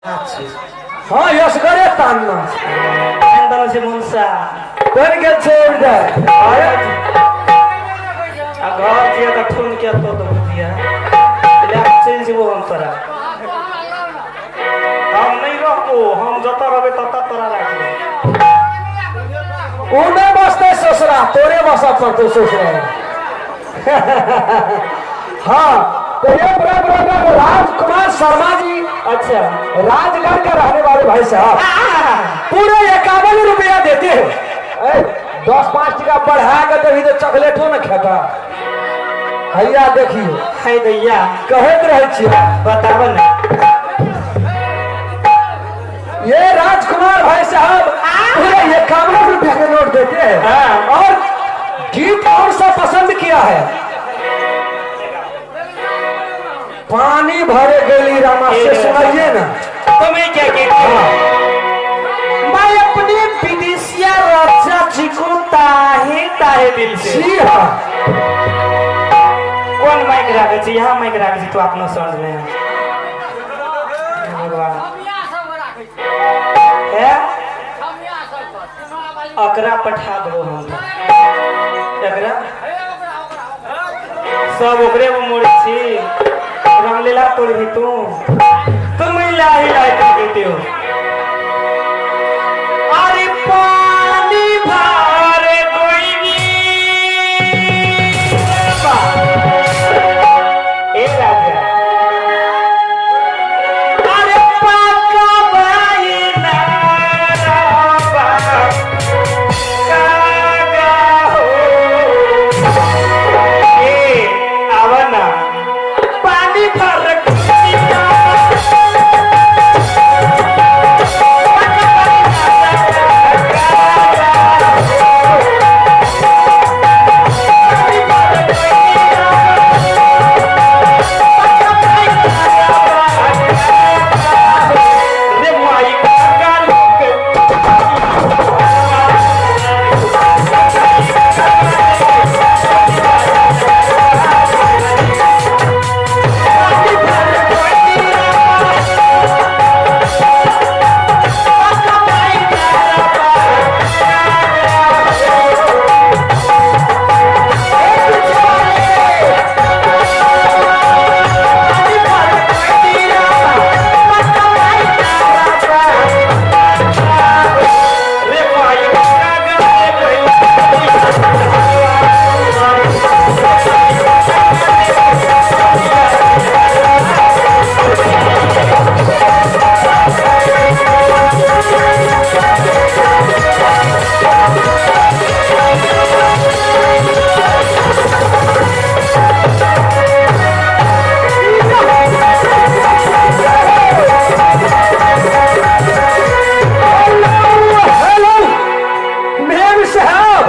हाँ यसगरे तानना तान छै मुनसा कोन गेल छै उड़दा आया आ घर जिया त ठुन के तो तो बुझिया ले चलि जेबो हम तोरा। हम नहीं रहबो, हम जत रहबे तत तोरा राखबो। उ नहीं बसते ससुरा, तोरे बसा पड़ते ससुरा। हाँ तो ये बड़ा राजकुमार शर्मा जी, अच्छा राजगढ़ के रहने वाले भाई साहब पूरे 51 रुपया देते हैं। 10-5 टका बढ़ा के तभी तो चॉकलेटो न खाता। हैया देखियो है दैया कहत रहे छियै, बताब ना। ये राजकुमार भाई साहब पूरे 51 रुपया के नोट देते हैं। हाँ। और गीत कौन सा पसंद किया है? पानी भरे गली रामा से सुनाइए ना। तुम्हें क्या कहते हो? मैं अपने विदेशिया राजा जी को ताहे ताहे दिल से। जी हाँ। कौन माइक राखे छी? यहाँ माइक राखे छी तो अपना समझ में भगवान है। अकरा पठा दो हम एकरा सब ओकरे में मोड़े छी। रामलीला तोड़भी तू, तुम हिला हिला के कहते हो। अरे पानी भरे कोई ए राजा, अरे पाका भाई नारा कागा हो। ए आवा ना पानी भर रे माई काका लोग रे माई काका हेलो मेम साहब,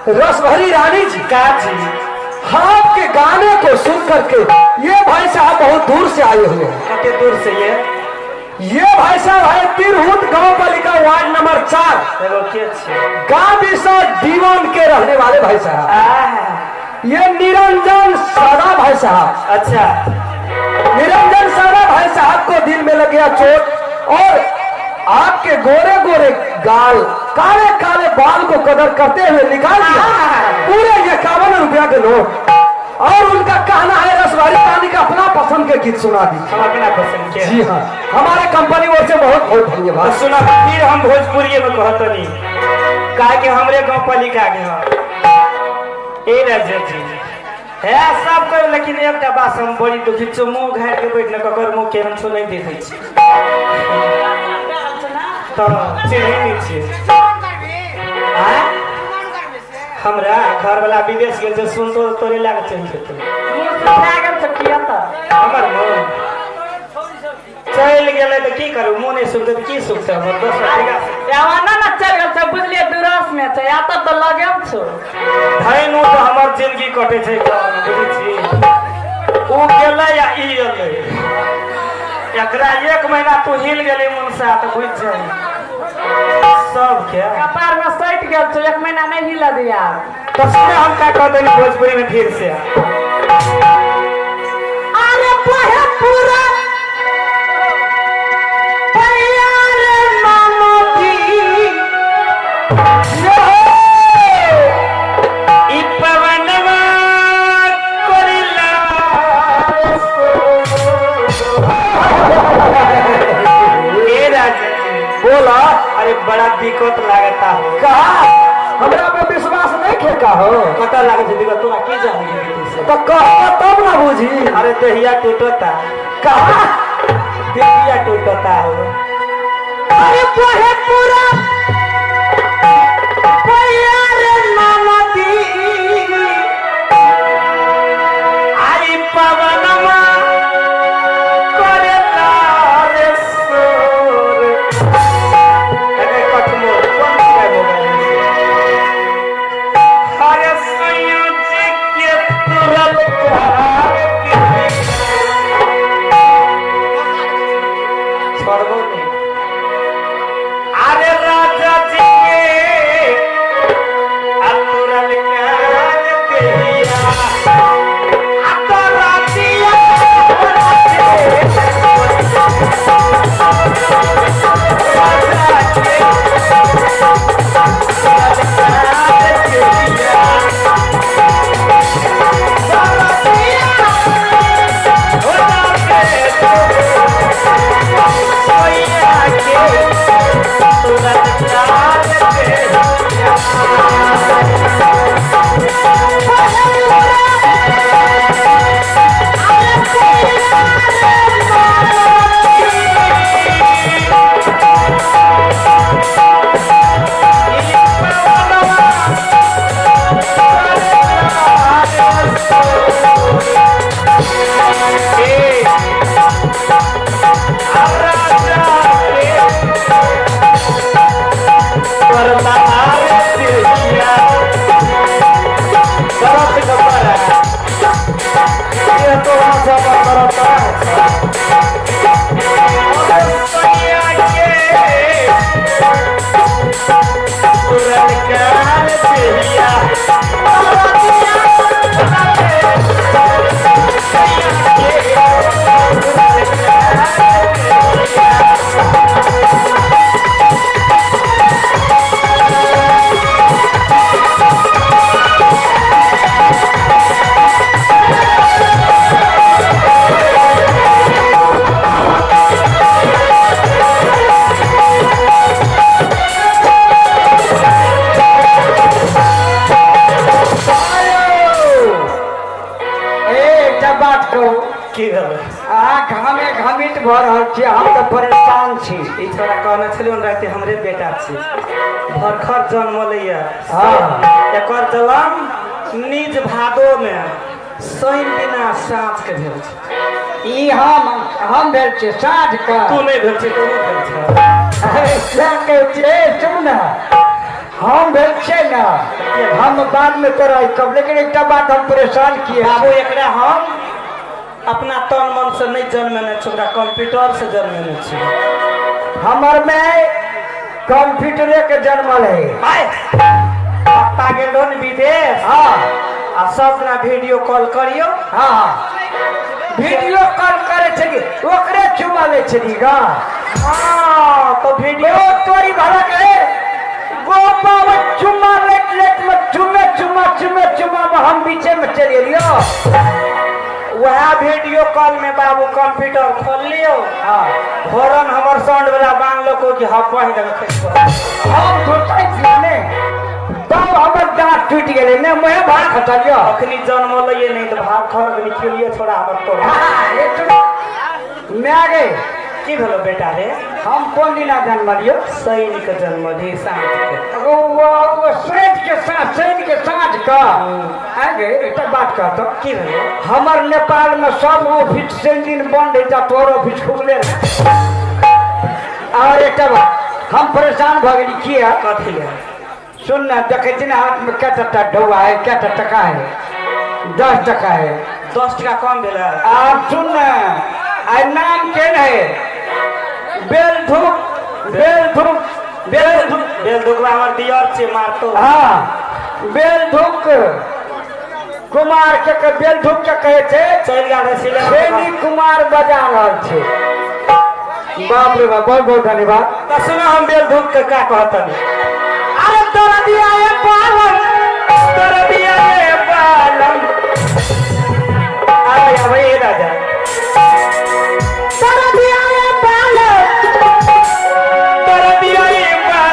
रसभरी रानी जी का जी आपके गाने को सुन करके ये भाई साहब बहुत दूर से आए हुए हैं। कते दूर से ये भाई साहब है तिरहुत गांव पालिका वार्ड नंबर 4 एगो के छी गांधी दीवान के रहने वाले भाई साहब। ये निरंजन सादा भाई साहब। अच्छा निरंजन सादा भाई साहब को दिल में लग गया चोट और आपके गोरे गोरे गाल काले काले बाल को कदर करते हुए निकाल दिया पूरे 51 रुपया के नोट। और उनका कहना है रसवारी रानी का अपना पसंद के गीत सुना दी। हम अपना पसंद के। जी हाँ, हमारे कंपनी ओर से बहुत बहुत धन्यवाद। तो सुना फिर हम भोजपुरी में कहतनी काहे कि हमरे गांव पालिका के ह ए राजा जी है सब कोई, लेकिन एकटा बात हम बड़ी दुखी छौ, मुंह घाट के बैठ न ककर मुंह केहन छौ नहीं देखै छी तो चिन्है नहीं छी। हमरा घर वाला विदेश गेल छै, सुन तो तोरे लाग चलि जेतौ। हमर मुंह चलि गेलै तऽ की करू, मुंह नहि सुखतै तऽ की सुखतै हमर? दोसर ना चलि गेल छै बुझलियै, दूरस में छै, या तऽ लगे छौ। धैन ओ तऽ हमर जिंदगी कटै छै घरमे, बुझै छी? ओ गेलै या ई एलै, एकरा 1 महीना तू हिल गेलै मुनसा तऽ बुझि जाइ सबके कपार में सटि गेल छौ, 1 महीना नहीं हिल दिया। तो सुने हम का कह देनी भोजपुरी में फिर से। अरे पूरा अरे बड़ा दिक्कत लागता हो। कहा हमरा पे विश्वास नहीं खे का हो? कत लागे छै दिक्कत, तोरा की जानी से? तो कह तब ना बुझी। अरे देहिया टूटता। कहा देहिया टूटता हो। अरे पोहे पूरा प्यार नदी आई पवनमा करेला रे सोर। अरे कठमो कोन छै मोबाइल? अरे संयोजी के तुरल कार के छोड़बो नहीं। अरे राजा जी के तुरल कार देहिया ये तो आशा पर करता है। ए एकटा बात कहू? की भेलै? अहाँ घामे घमित भऽ रहल छी, हम तऽ परेशान छी। ई छोरा कहने छलियै राति, हमरे बेटा छी, भरखर जन्मलैया। एकर जन्म निज भादो में शनि दिना साँझ के भेल छै। ई हम भेल छी साँझ के। तू नहि भेल छै, तू भेल छै। अरे, सएह कहै छी। ए सुन ने, हम भेल छियै ने, हम बाद में तोरा ई कहब, लेकिन एकटा बात हम परेशान किए। बाबू, एकरा हम अपना तन मन से नहि जन्मेने छी, ओकरा कंप्यूटर से जन्मेने छी। हमर में कंप्यूटरे के जन्मल है। आय पप्पा गेल रहो ने विदेश। आ सब दिना वीडियो कॉल करियो। हाँ, वीडियो कॉल करे छली, ओकरे चुमा लै छली गा। हाँ तो वीडियो ओ तोरी भला के गोपा में चुमा लेट लेट में चुमे चुमा चुमे चुमा में हम बीचे में चलि गेलियो। वएह वीडियो कॉल में बाबू कंप्यूटर खोल लियो। भोरन हमर साउंड वाला बांध लो कि हम बहि देबै खसि पड़ब। हम सोचै छियै ने तब हमर दाँत टूटि गेलै ने, मुँहे भात खसलियो। अखनी जन्म लइए नहीं तऽ भाग खर निकलिए छोड़ा हमर तो। मैं गे की भेलो बेटा रे? हम कोन दिना जन्मलियो? शनि के जन्मली साँझ के। ओ शनि के साँझ, शनि के साँझ के। आगे एकटा बात कहतो। की भेलो? हमर नेपाल में सब ऑफिस शनि दिन बंद है, जा तोर ऑफिस खुलले रहे। और एकटा बात हम परेशान भऽ गेली। किया? कथी ले? सुन ना, देखै छी ने हाथ में कए ढौआ है, कए टका है? 10 टका है। 10 टका कम भेल। आप सुन ना, आई नाम केन है? बेलधुक बेलधुक बेलधुक। बेलधुकवा हमर दियर छै, मारतो। हाँ, बेलधुक कुमार के बेलधुक के कहै छै। चलि गेल रहै सिनेमा। श्रेणी कुमार बजा रहल छै। बाप रे बाप, बहुत बहुत धन्यवाद। तऽ सुना हम बेलधुक के का कहतनी। अरे दरदिया ए पालन, दरदिया ए पालन, आबै आबै ए राजा। दरदिया ए पालन, दरदिया ए पालन।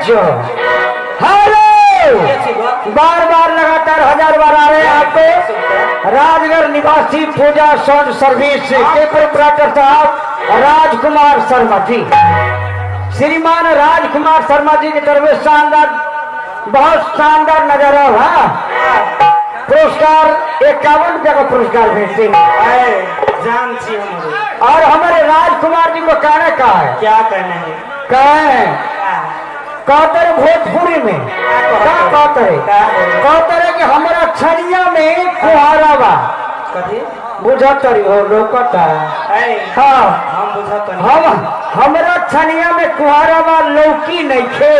छियो। हेलो, बार बार लगातार हजार बार आ रहे हैं आपको राजगढ़ निवासी पूजा साउंड सर्विस के प्रोपराइटर साहब राजकुमार शर्मा जी, श्रीमान राजकुमार शर्मा जी की तरफ से शानदार, बहुत शानदार नजारा हुआ। पुरस्कार 51 रुपया का पुरस्कार भेजते हैं। जान छी हमरो। और हमारे राजकुमार जी को कहना का है? क्या कहना है? कहे हैं, कहते रहे भोजपुरी में क्या कहते रहे? कहते रहे कि हमारा छड़िया में कुहारा बा। कथी? बुझत रही हो लोकता। हाँ, हम बुझत नहीं। हम हमरा छनिया में कुहारा बा, लौकी नहीं खे।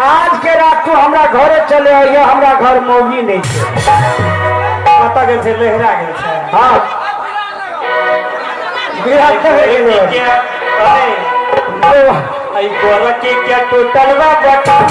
आज के रात तू हमरा घरे चले आइयो, हमरा घर मौगी नहीं खे। कतऽ गेल छै? लहरा गेल छै। हाँ, बिहार के गेलो। अरे आई गोरकी के टूटल बा बटन।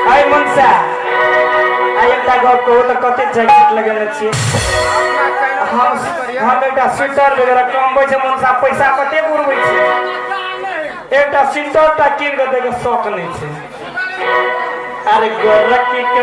आई मनसा, आई एकटा गप कहू तऽ कते जैकेट लगेने छियै? हम एकटा स्वेटर वगैरह कमबै छै मनसा, पैसा कते उड़बै छै। एकटा स्वेटर टा कीन कऽ दैके शौक नहि छै। अरे गोरकी के